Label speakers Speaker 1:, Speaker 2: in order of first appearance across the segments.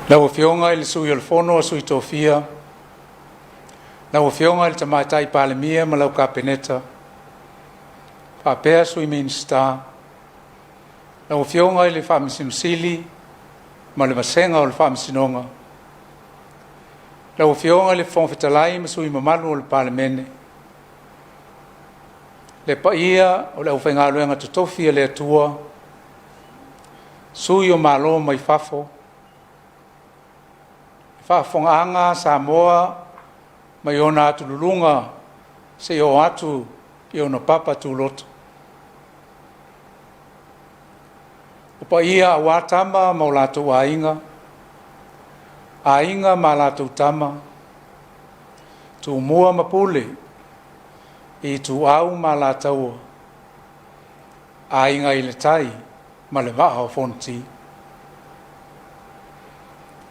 Speaker 1: Lau Afioga i le Sui o le Fono a Sui Tofia, lau Afioga i le Tamaitai Palemia ma lau Kapeneta, faapea Sui Minisita, lau Afioga i le Faamasino Sili ma le vasega o le Faamasinoga, lau Afioga i le Fofoga Fetalai ma sui usufono mamalu o le Palemene, le paia o le aufaigaluega totofi a le Atua, sui o Malo mai fafo, faafofogaaga a Samoa mai ona atululuga seia oo atu i ona papa tuloto. O paia aua Tama ma o latou Aiga, Aiga ma latou Tama, Tumua ma Pule, Ituau ma Alataua, Aiga i le Tai ma le Vaa o Fonoti.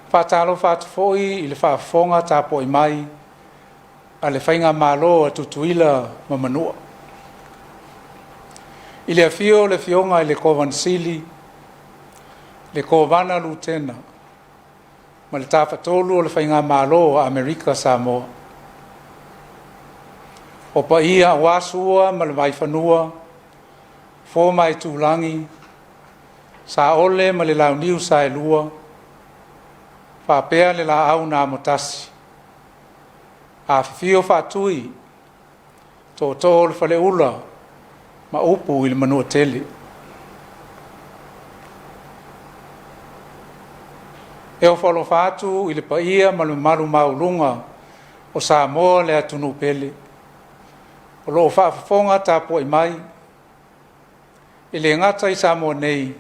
Speaker 1: Faatalofa atu foi i le faafofoga tapuai mai a le Faigamalo a Tutuila ma Manua. I le afio o le Afioga i le Kovana Sili, le Kovana Lutena ma le Tafatolu o le Faigamalo a Amerika Samoa. O paia aua Sua ma le Vaifanua, Fofo ma Aitulagi, Saole ma le Launiu Saelua, faapea le Laau na Amotasi, afifio Faatui, Tootoo o le Faleula ma upu i le Manuatele. E ofo alofa atu i le paia ma le mamalu maualuga o Samoa le atunuu pele, o lo o faafofoga tapuai mai, e le gata i Samoa nei,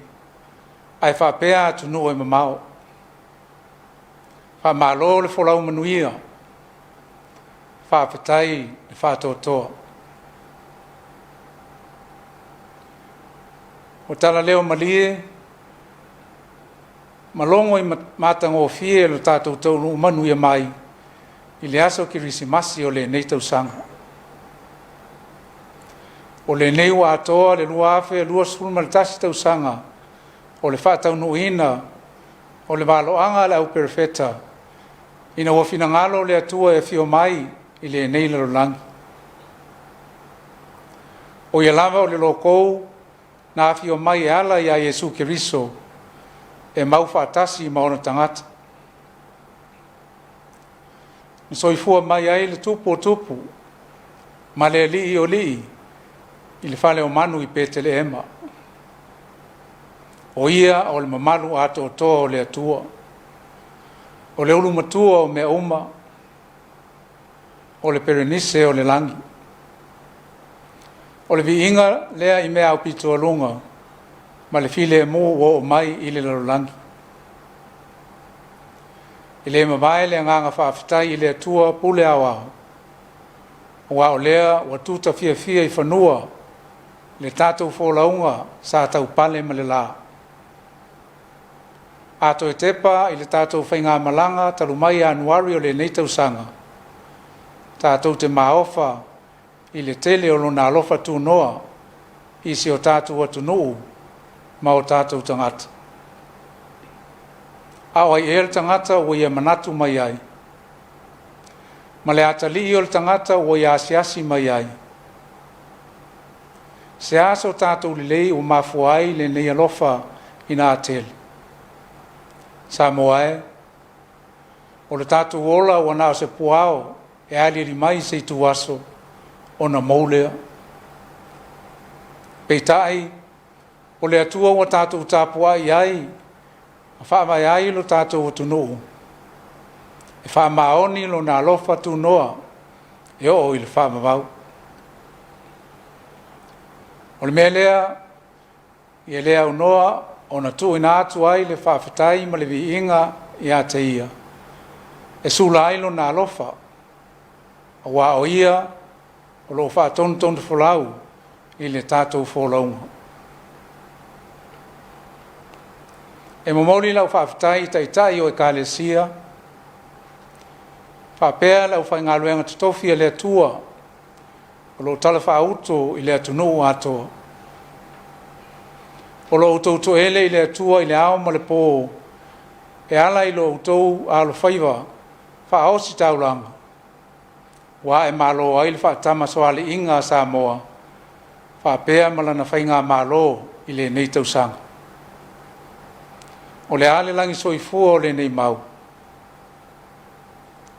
Speaker 1: ae faapea atunuu e mamao. Faamalo le folau manuia, faafetai le faatoatoa. Ua talaleo malie ma logo i matagofie lo tatou taunuu manuia mai i le aso Kerisimasi o lenei tausaga. O lenei ua atoa le 2021 tausaga o le faataunuuina o le valoaga a le au Perofeta ina ua finagalo le Atua e afio mai i lenei lalolagi. O ia lava o le loko na afio mai e ala ia Iesu Keriso e mau faatasi ma ona tagata. Na soifua mai ai le Tupu o Tupu ma le Alii o Alii i le faleomanu i Petelehema. O ia o le mamalu atoatoa o le Atua, o le ulumatua o mea uma, o le Perenise o le lagi. O le viiga lea i mea aupito ma le filemu ua oo mai i le lalolagi. E le mavae le agaga faafetai i le Atua Pule Aoao, aua o lea ua tuta fiafia i fanua le tatou folauga sa taupale ma le la. A toe tepa i le tatou faigamalaga talu mai Ianuari o lenei tausaga, tatou te maofa i le tele o lona alofa tunoa i si o tatou atunuu ma o tatou tagata. A o ai ea le tagata ua ia manatu mai ai, ma le atalii o le tagata ua ia asiasi mai ai? Se a so tatou lelei ua mafua ai lenei alofa ina tele? Samoa e, o le tatou ola ua na o se puao e aliali mai se ituaso ona mou lea. Peitai, o le Atua ua tatou tapuai ai ma faavae ai lo tatou atunuu, e faamaoni lona alofa tunoa e oo i le faavavau. O le mea lea, ia le aunoa ona tuuina atu ai le faafetai ma le viiga ia te ia, e sula ai lona alofa, aua o ia o lo o faatonutonu folau i le tatou folauga. E momoli lau faafetai i Taitai o Ekalesia faapea le aufaigaluega totofi a le Atua o lo o talafaauto i le atunuu atoa. O lo o outou toele i le Atua i le ao ma le po. e ala i lo outou alofaiva faaositaulaga ua aemalo ai le faatamasoaliiga a Samoa faapea ma lana faigamalo i lenei tausaga. O le a le lagisoifua o lenei mau?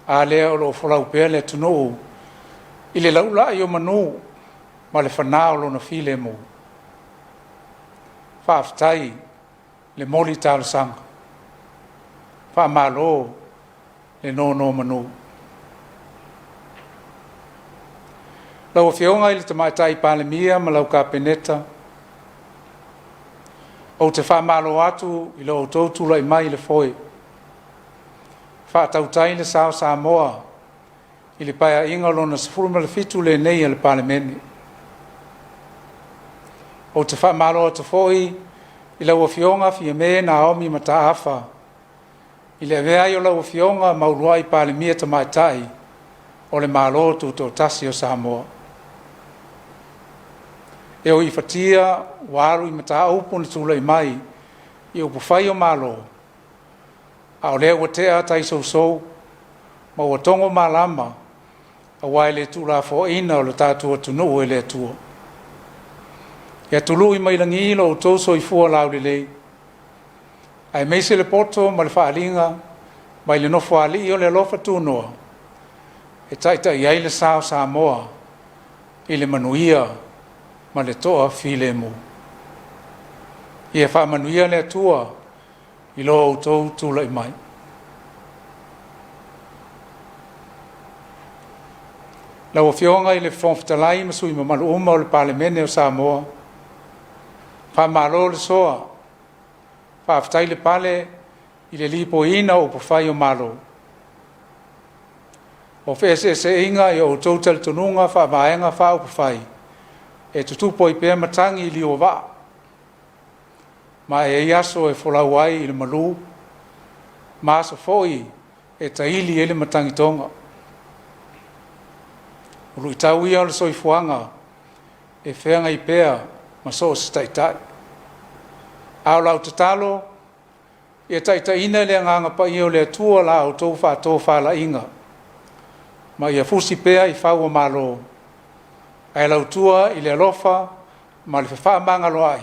Speaker 1: A lea o lo o folau pea le atunuu i le laulai o manu ma le fana o lona filemu. Faafetai le moli talosaga, faamalo le nonomanu. Lau Afioga i le Tamaitai Palemia ma lau Kapeneta, ou te faamalo atu i lo outou tulai mai i le foe, faatautai le sa o Samoa i le Paeaiga Lona XVII lenei a le Palemene. Ou te faamalo atu foi i lau Afioga Fiame Naomi Mataafa i le avea ai o lau Afioga ma uluai Palemia Tamaitai o le Malo Tutoatasi o Samoa. E ui i fatia ua alu i mataupu na tulai mai i upufai o Malo, a o lea ua tea tai sousou ma ua togo malama aua e le tuulafoaiina o le tatou atunuu e le Atua. Ia tului mai lagi lo outou soifua laulelei, aemaise le poto ma le faaaliga mai le Nofoalii o le alofa tunoa e taitai ai le sa o Samoa i le manuia ma le toafilemu. Ia faamanuia le Atua i lo outou tulai mai. Lau Afioga i le Fofoga Fetalai ma sui usufono mamalu uma o le Palemene o Samoa, faamalo le soa, faafetai le pale i le lipoiina o upufai o Malo. O feeseeseaiga i o outou talitonuga faa-Vaega Faaupufai e tutupu ai pea matagi i liu o vaa, ma e i ai aso e folau ai i le malu ma aso foi e taili ai le matagitoga. O luitau ia o le soifuaga e feagai pea ma so o se taitai. A o lau tatalo, ia taitaiina e le Agaga Paia o le Atua la outou faatofalaiga, ma ia fusi pea i fau o malo, ae lautua i le alofa ma le fefaamagaloai,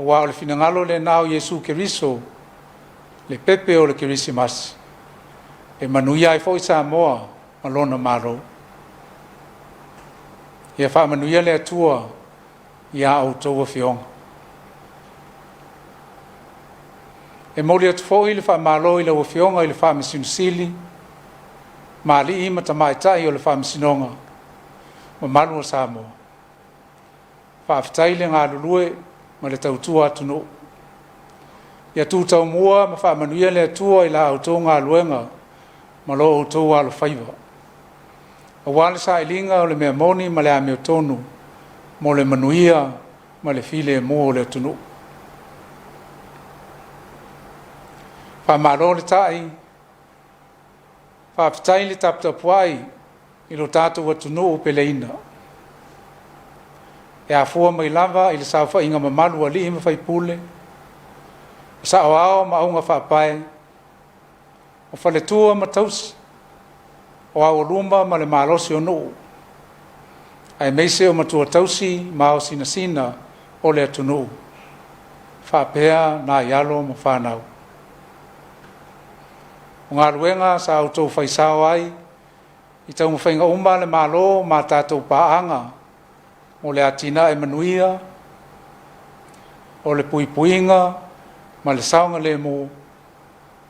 Speaker 1: aua o le finagalo lena o Iesu Keriso, le pepe o le Kerisimasi, e manuia ai foi Samoa ma lona Malo. Ia faamanuia le Atua i a outou afioga. E momoli atu foi le faamalo i lau Afioga i le Faamasino Sili ma alii ma tamaitai o le Faamasinoga mamalu o Samoa. Faafetai le galulue ma le tautua atunuu. Ia tu taumua ma faamanuia le Atua i la outou galuega ma lo outou alofaiva, aua le sailiga o le mea moni ma le amiotonu mo le manuia ma le filemu o le atunuu. Faamalo le ta'i, faafetai le taputapuai i lo tatou atunuu peleina, e afua mai lava i le saofaiga mamalu a alii ma faipule, o saoao ma augafaapae, o faletua ma tausi, o aualuma ma le malosi o nuu, aemaise o matua tausi ma ao sinasina o le atunuu, faapea nai alo ma fanau. O galuega sa outou faisao ai i taumafaiga uma a le Malo ma tatou paaga mo le atinae manuia, o le puipuiga ma le saogalemu,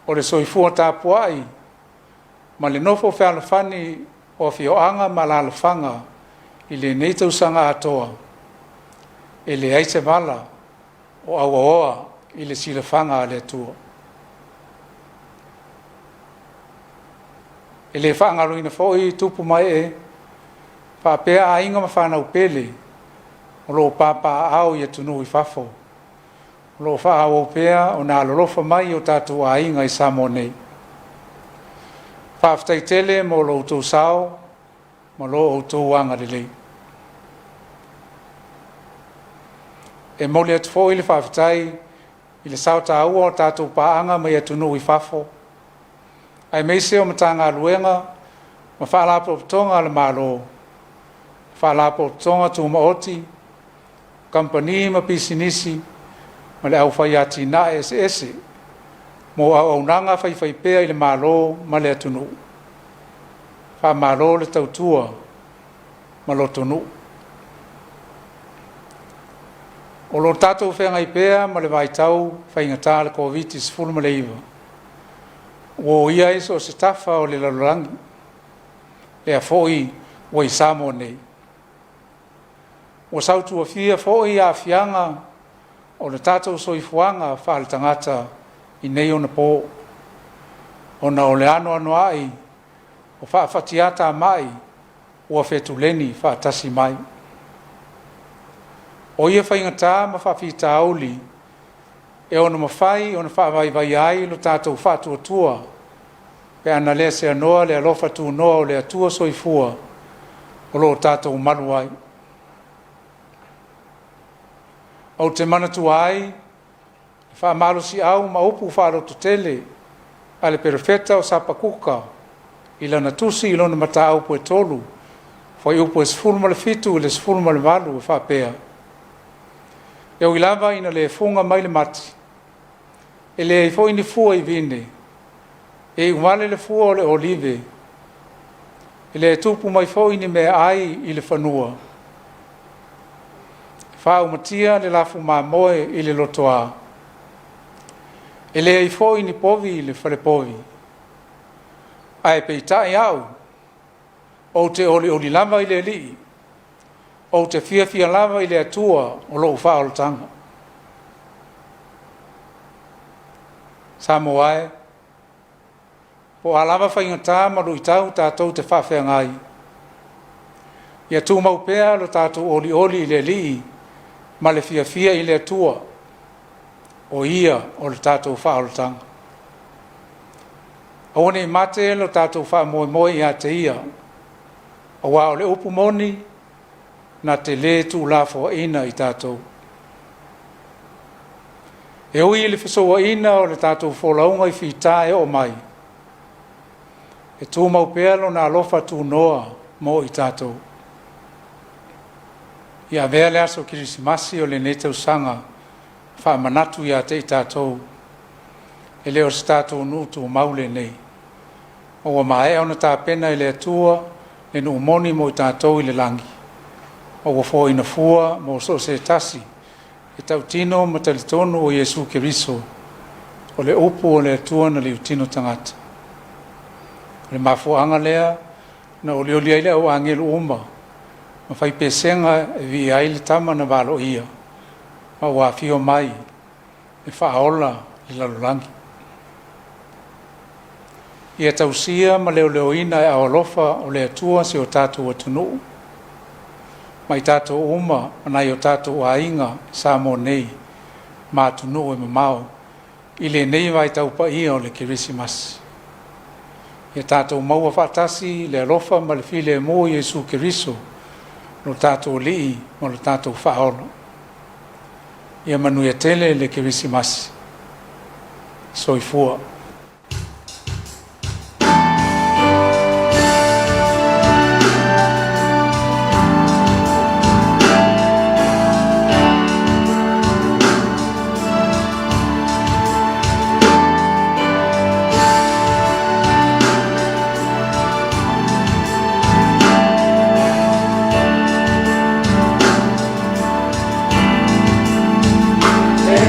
Speaker 1: o le soifua tapuai ma le nofo fealofani o afioaga ma alaalafaga i lenei tausaga atoa, e leai se vala o auaoa i le silafaga a le Atua. E le faagaloina foi tupu ma ee faapea aiga ma fanau pele o lo o papaaao i atunuu i fafo, o lo o faaauau pea ona alolofa mai i o tatou aiga i Samoa nei. Faafetai tele mo lo outou sao ma lo outou agalelei. E momoli atu foi le faafetai I le sao taua o tatou paaga mai atunuu i fafo, aemaise o Matagaluega ma Faalapotopotoga a le Malo, Faalapotopotoga Tumaoti, Kamupani ma Pisinisi ma le aufai atinae eseese mo auaunaga faifaipea i le Malo ma le atunuu. Faamalo le tautua ma lotonuu. O lo o tatou feagai pea ma le vaitau faigata o le Koviti-19 ua oia ai so o se tafa o le lalolagi, lea foi ua i Samoa nei. Ua sautuafia foi aafiaga o le tatou soifuaga faaletagata i nei ona po, ona o le anoanoai o faafatiatamai ua fetuleni faatasi mai. O ia faigata ma faafitauli e ono mafai ona faavaivaia ai lo tatou faatuatua pe a na le seanoa le alofa tunoa o le Atua Soifua o lo o tatou malu ai. Ou te manatua ai le faamalosiau ma upu faalototele a le Perofeta o Sapakuka i lana tusi i lona mataupu e 3, fuaiupu e 17 i le 18 e faapea: “E ui lava ina le fuga mai le mati, e leai foi ni fua i vine, e iuvale le fua o le olive, e le tupu mai foi ni meaai i le fanua, e faaumatia le lafumamoe i le lotoa, e leai foi ni povi i le falepovi, ae peitai au, ou te olioli lava i le Alii, ou te fiafia lava i le Atua o lou faaolataga.” Samoa e, po o a lava faigata ma luitau tatou te faafeagai, ia tumau pea lo tatou olioli i le Alii ma le fiafia i le Atua, o Ia o le tatou faaolataga. Aua ne i mate lo tatou faamoemoe ia te Ia, aua o le upu moni, na te le tuulafoaiina i tatou. E ui i le fesouaina o le tatou folauga i fita e oo mai, e tumau pea Lona alofa tunoa mo i tatou. Ia avea le aso Kerisimasi o lenei tausaga faamanatu ia te i tatou, e le o se tatou nuu tumau lenei, ma ua maea ona tapena e le Atua le nuu moni mo i tatou i le lagi, ma ua foaiina fua mo so o se tasi e tautino ma talitonu o Iesu Keriso o le upu o le Atua na liutino tagata. O le mafuaaga lea na olioli ai le au agelu uma ma fai pesega e viia ai le tama na valoia ma ua afio mai e faaola le lalolagi. Ia tausia ma leoleoina e aao alofa o le Atua si o tatou atunuu ma i tatou uma ma nai o tatou aiga i Samoa nei ma atunuu e mamao i lenei vaitau paia o le Kerisimasi. Ia tatou maua faatasi le alofa ma le filemu o Iesu Keriso lo tatou Alii ma lo tatou Faaola. Ia manuia tele le Kerisimasi. Soifua.
Speaker 2: E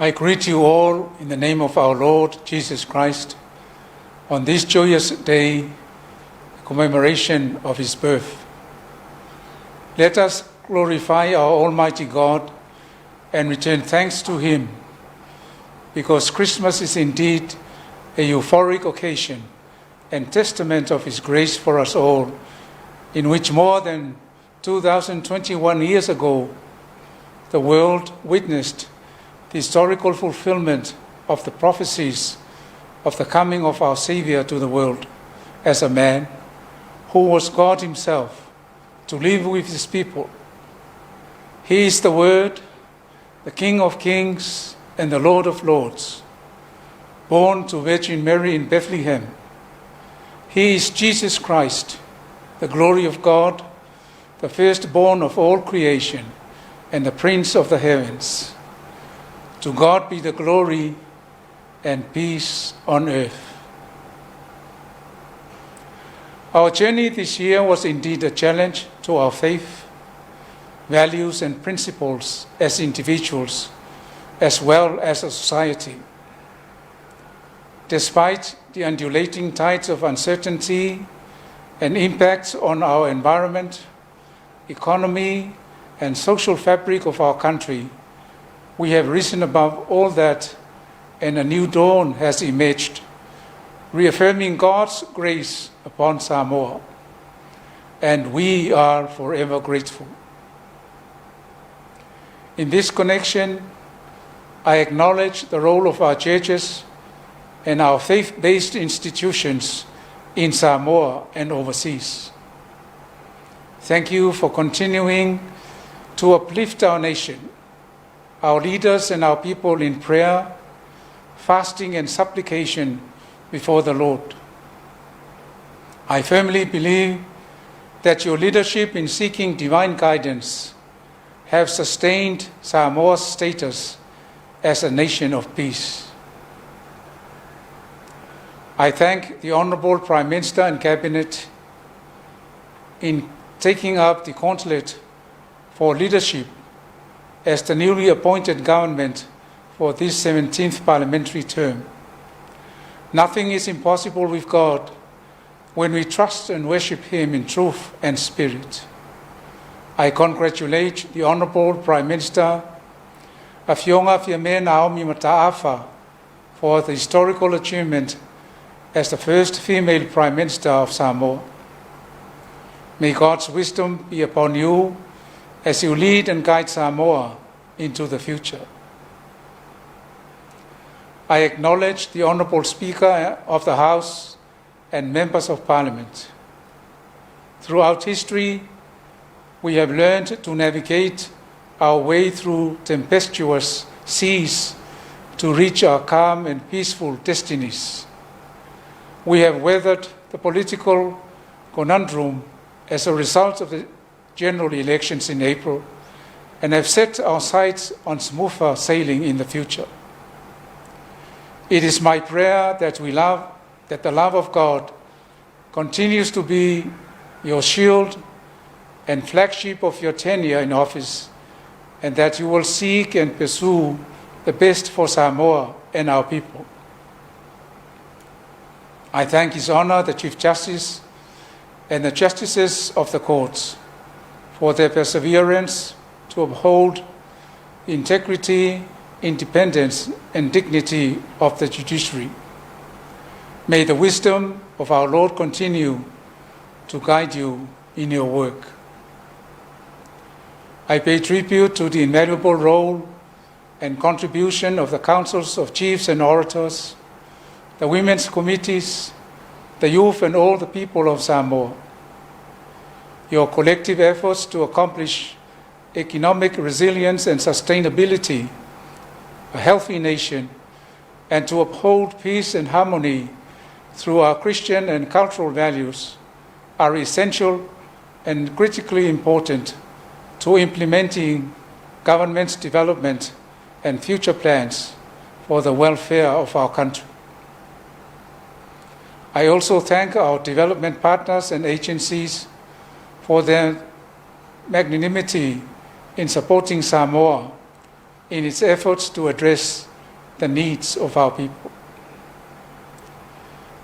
Speaker 1: I greet you all in the name of our Lord Jesus Christ on this joyous day, the commemoration of his birth. Let us glorify our Almighty God and return thanks to him, because Christmas is indeed a euphoric occasion and testament of his grace for us all, in which more than 2021 years ago, the world witnessed the historical fulfillment of the prophecies of the coming of our Savior to the world as a man who was God Himself to live with His people. He is the Word, the King of Kings, and the Lord of Lords, born to Virgin Mary in Bethlehem. He is Jesus Christ, the glory of God, the firstborn of all creation, and the Prince of the heavens. To God be the glory and peace on earth. Our journey this year was indeed a challenge to our faith, values, and principles as individuals, as well as a society. Despite the undulating tides of uncertainty and impacts on our environment, economy, and social fabric of our country, we have risen above all that and a new dawn has emerged, reaffirming God's grace upon Samoa. And we are forever grateful. In this connection, I acknowledge the role of our churches and our faith based institutions in Samoa and overseas. Thank you for continuing to uplift our nation, our leaders, and our people in prayer, fasting, and supplication before the Lord. I firmly believe that your leadership in seeking divine guidance have sustained Samoa's status as a nation of peace. I thank the Honourable Prime Minister and Cabinet in taking up the gauntlet for leadership as the newly appointed government for this 17th parliamentary term. Nothing is impossible with God when we trust and worship Him in truth and spirit. I congratulate the Honourable Prime Minister, Afioga Fiame Naomi Mataafa, for the historical achievement as the first female Prime Minister of Samoa. May God's wisdom be upon you as you lead and guide Samoa into the future. I acknowledge the Honourable Speaker of the House and members of Parliament. Throughout history, we have learned to navigate our way through tempestuous seas to reach our calm and peaceful destinies. We have weathered the political conundrum as a result of the general elections in April and have set our sights on smoother sailing in the future. It is my prayer that we love that the love of God continues to be your shield and flagship of your tenure in office, and that you will seek and pursue the best for Samoa and our people. I thank His Honour, the Chief Justice, and the Justices of the courts for their perseverance to uphold the integrity, independence, and dignity of the judiciary. May the wisdom of our Lord continue to guide you in your work. I pay tribute to the invaluable role and contribution of the councils of chiefs and orators, the women's committees, the youth, and all the people of Samoa. Your collective efforts to accomplish economic resilience and sustainability, a healthy nation, and to uphold peace and harmony through our Christian and cultural values are essential and critically important to implementing government's development and future plans for the welfare of our country. I also thank our development partners and agencies for their magnanimity in supporting Samoa in its efforts to address the needs of our people.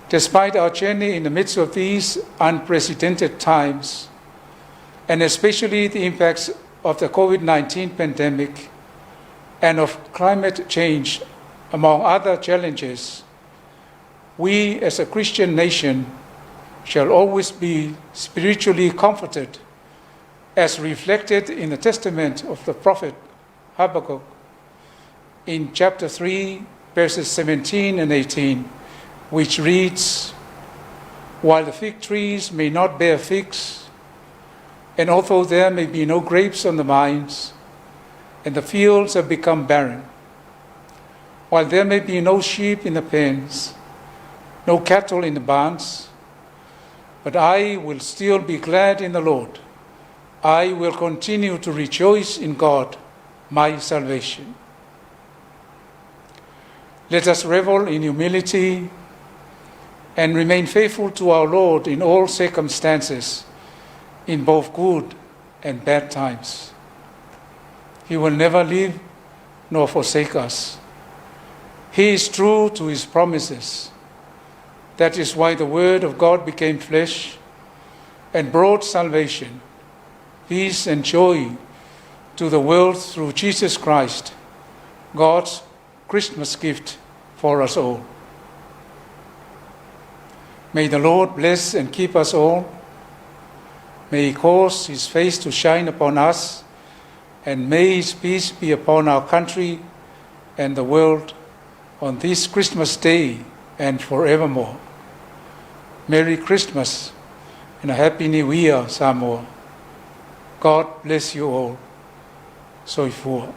Speaker 1: Despite our journey in the midst of these unprecedented times, and especially the impacts of the COVID 19 pandemic and of climate change, among other challenges, we as a Christian nation shall always be spiritually comforted, as reflected in the testament of the prophet Habakkuk in chapter 3, verses 17 and 18, which reads, "While the fig trees may not bear figs, and although there may be no grapes on the vines, and the fields have become barren, while there may be no sheep in the pens, no cattle in the barns, but I will still be glad in the Lord. I will continue to rejoice in God, my salvation." Let us revel in humility and remain faithful to our Lord in all circumstances, in both good and bad times. He will never leave nor forsake us. He is true to his promises. That is why the Word of God became flesh and brought salvation, peace, and joy to the world through Jesus Christ, God's Christmas gift for us all. May the Lord bless and keep us all. May He cause His face to shine upon us, and may His peace be upon our country and the world on this Christmas Day and forevermore. Merry Christmas and a Happy New Year, Samoa. God bless you all. Soifua.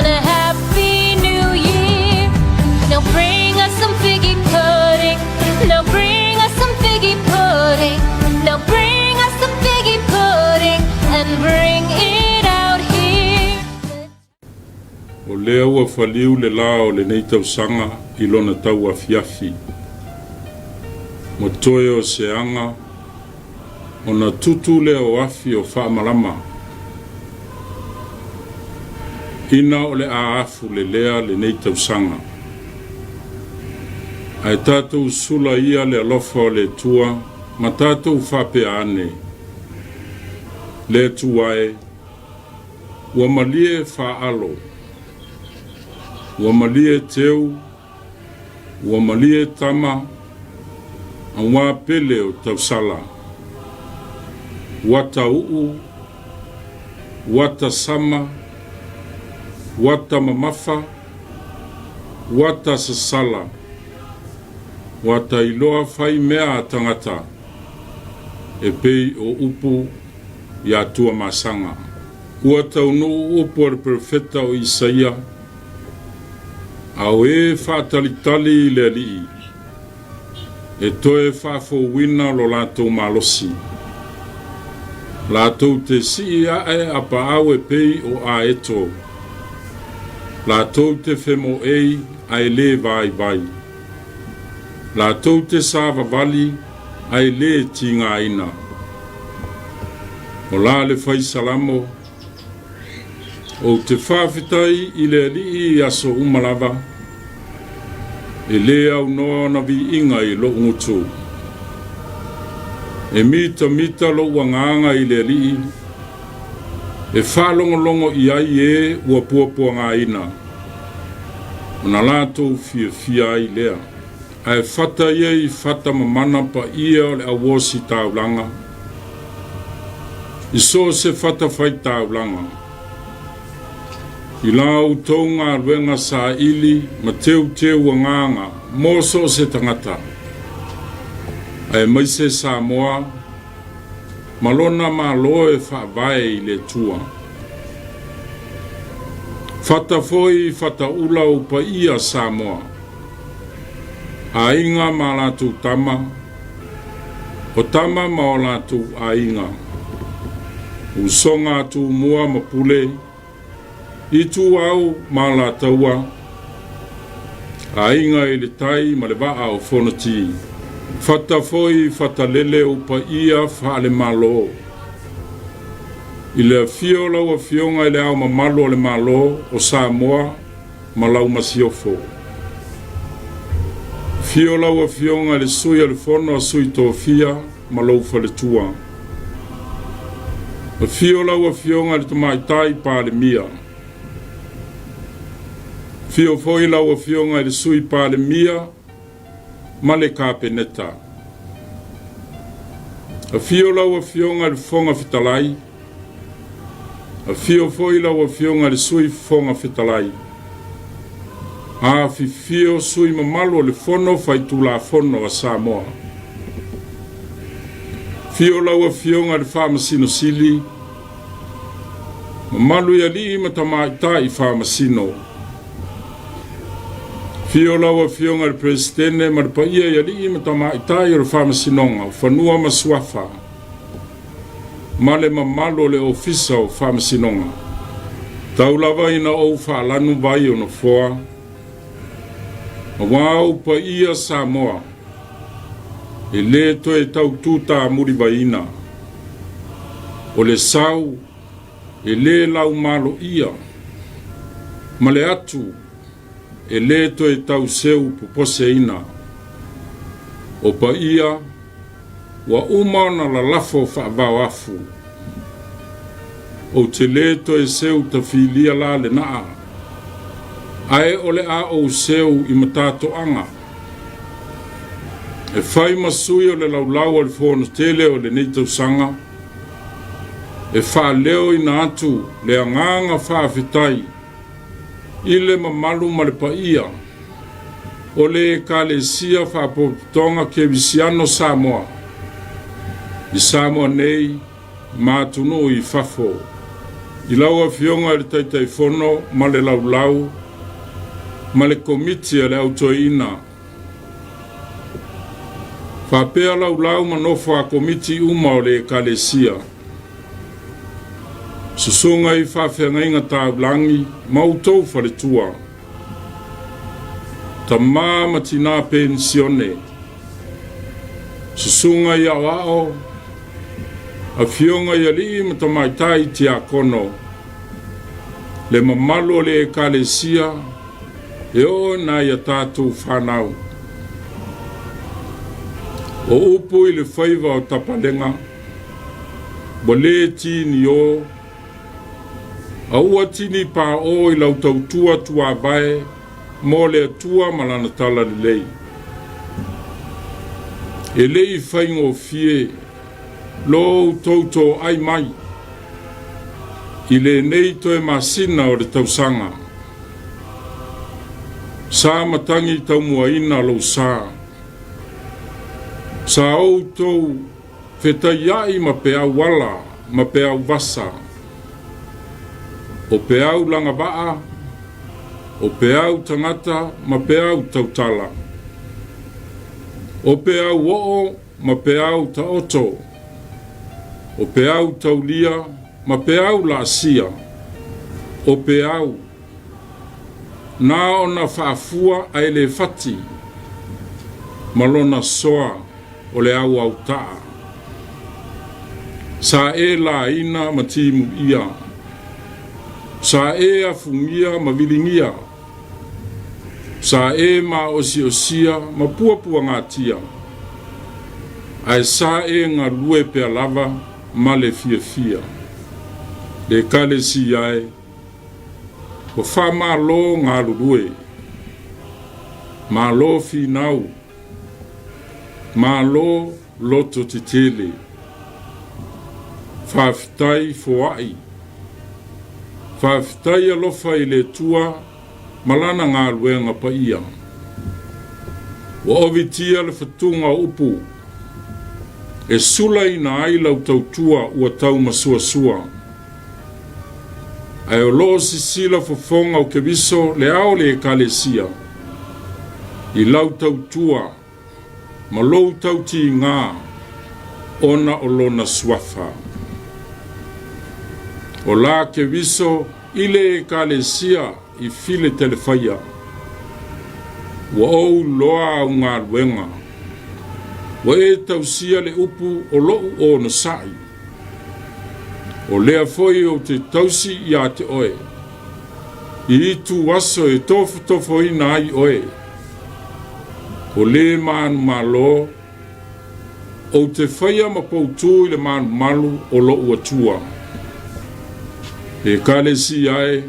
Speaker 2: And a happy new year. Now bring us some figgy pudding. Now bring us some figgy pudding. Now bring us some figgy pudding and bring it out here.
Speaker 3: O lea ua faliu le lā o lenei tausaga i lona tauafiafi, ma toe o se aga ona tutu lea o afi o faamalama, ina o le a afu lelea lenei tausaga. Ae tatou sula ia le alofa o le Atua ma tatou faapea ane, Le Atua e, ua malie faaalo, ua malie teu, Ua malie tama, auā pele o tausala. Uata uu, uata sama, uata mamafa, uata sasala, uata iloa fai mea a tangata, e pei o upu iā Tuamasaga. Ua taunuu upu a le perofeta o Isaia, A o e faatalitali i le Alii, e toe faafouina lo latou malosi. Latou te sii ae a paau e pei o aeto, latou te femoei ae lē vaivai, latou te savavali ae lē tigaina. O la le fai Salamo, Ou te faafetai i le Alii i aso uma lava, e lē aunoa ona viiga i loʻu gutu. E mitamita loʻu agaga i le Alii, e faalogologo i ai e ua puapuagaina, ona latou fiafia ai lea. Ae fata ia i fata mamana paia o le auositaulaga, i so o se fatafaitaulaga, i la outou galuega saili ma teuteu agaga mo so o se tagata, aemaise Samoa ma lona Malo e faavae i le Atua. Fata foi i fataula ou paia Samoa. Aiga ma a latou tama, o tama ma o latou aiga, usoga a Tumua ma Pule, Ituau ma Alataua, aiga i le tai ma le vaa o Fonoti, fata foi fatalele ou paia faale-Malo. I le afio o lau Afioga i le Ao Mamalu o le Malo o Samoa, ma lau masiofo. Afio lau Afioga i le Sui o le Fono a Sui Tofia ma lou faletua. Afio lau Afioga i le Tamaitai Palemia. Afio foi lau Afioga i le Sui Palemia ma le Kapeneta. Afio lau Afioga i le Fofoga Fetalai. Afio foi lau Afioga i le Sui Fofoga Fetalai. Afifio sui mamalu o le Fono Faitulafono a Samoa. Afio lau Afioga i le Faamasino Sili, mamalu i alii ma tamaitai faamasino. Afio lau Afioga i le Peresetene ma le paia i alii ma tamaitai o le Faamasinoga o Fanua ma Suafa. ma le mamalu o le Ofisa o Faamasinoga. Tau lava ina ou faalanu vai o nofoa, auā ou paia Samoa, e lē toe tau tūtāmulivaiina. O le sau e lē laumaloia, ma le atu e lē toe tau seu poposeina. O paia Ua uma ona lalafo faavaoafu. Ou te lē toe seu tafilia la le naa, ae o le a ou seu i matatoaga. E fai ma sui o le laulau a le Fonotele o lenei tausaga, e faaleoina atu le agaga faafetai i le mamalu ma le paia o le Ekalesia Faapotopotoga Kerisiano Samoa i Samoa nei ma atunuu i fafo. I lau Afioga i le Taitaifono ma le Laulau ma le Komiti a le Au Toeaina, faapea laulau ma nofo a Komiti uma o le Ekalesia, susuga i faafeagaiga taulagi ma outou faletua, tamā ma tinā penisione, susuga i aoao, afioga i alii ma tamaitai tiakono, le mamalu o le Ekalesia e oo i nai a tatou fanau. O upu i le faiva o Tapalega, ua le tiniō, a ua tini paʻō i lau tautua tuavae mo le Atua ma Lana Talalelei. E le i faigofie lo outou toai mai i lenei toe masina o le tausaga. Sa matagi taumuaina lou sa. Sa outou fetaiaʻi ma peau ala ma peau vasa, o peau lagavaa, o peau tagata ma peau tautala, o peau oo ma peau taoto, o peau taulia ma peau laasia, o peau na ona faafua ae le fati, ma lona soa o le auautaa. Sa e laina ma timuia, sa e afugia ma viligia, sa e maosiosia ma puapuagatia, ae sa e galue pea lava ma le fiafia. Le Ekalesia e, ua faamalo galulue, malo finau, Malo loto tetele. Faafetai foai. Faafetai alofa i le Atua ma Lana galuega paia. Ua ovitia le fatuga o upu e sulaina ai lau tautua ua tau masuasua. Ae o lo o sisila fofoga o Keriso le ao o le Ekalesia i lau tautua ma lou tautigā ona o lona suafa. O la Keriso i le Ekalesia i Filetelefaia, ua ou loa au galuega, ua e tausia le upu o loʻu onosai. O lea foi ou te tausi iā te oe, i itu aso e tofotofoina ai oe. O lē manumalo, ou te faia ma poutū i le malumalu o loʻu Atua. Ekalesia e,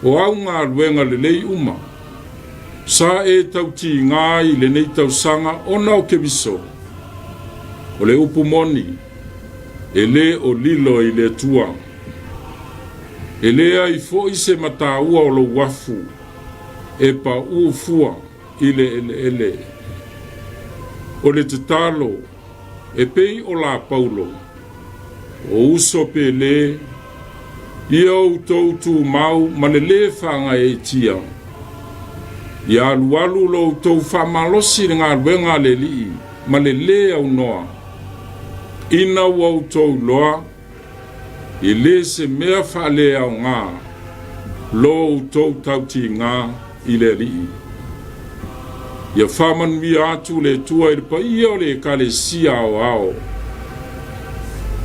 Speaker 3: O au galuega lelei uma, sa e tautigā ai i lenei tausaga ona o Keriso. O le upu moni, e lē o lilo i le Atua. E leai foi se mataua o lou afu e paʻū fua i le eleele. O le tatalo, e pei o la Paulo, O uso pele, ia outou tumau ma le lē faagaeetia. Ia alualu lo outou faamalosi i le galuega a le Alii ma le lē aunoa, ina ua outou iloa, e lē se mea faaleaoga lo outou tautigā i le Alii. Ia faamanuia atu le Atua i le paia o le Ekalesia aoao.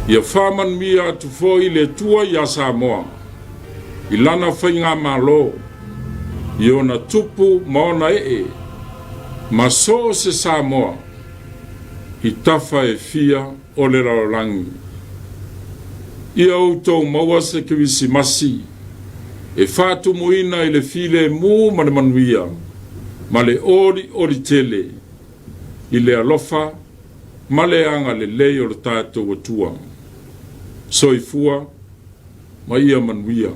Speaker 3: Ia faamanuia atu foi le Atua iā Samoa i lana faigamalo, i ona tupu ma ona ee, ma so o se Samoa i tafa e fia o le lalolagi. Ia outou maua se Kerisimasi e faatumuina i le filemu ma le manuia, ma le olioli tele i le alofa ma le agalelei o lo tatou Atua. Soifua ma ia manuia.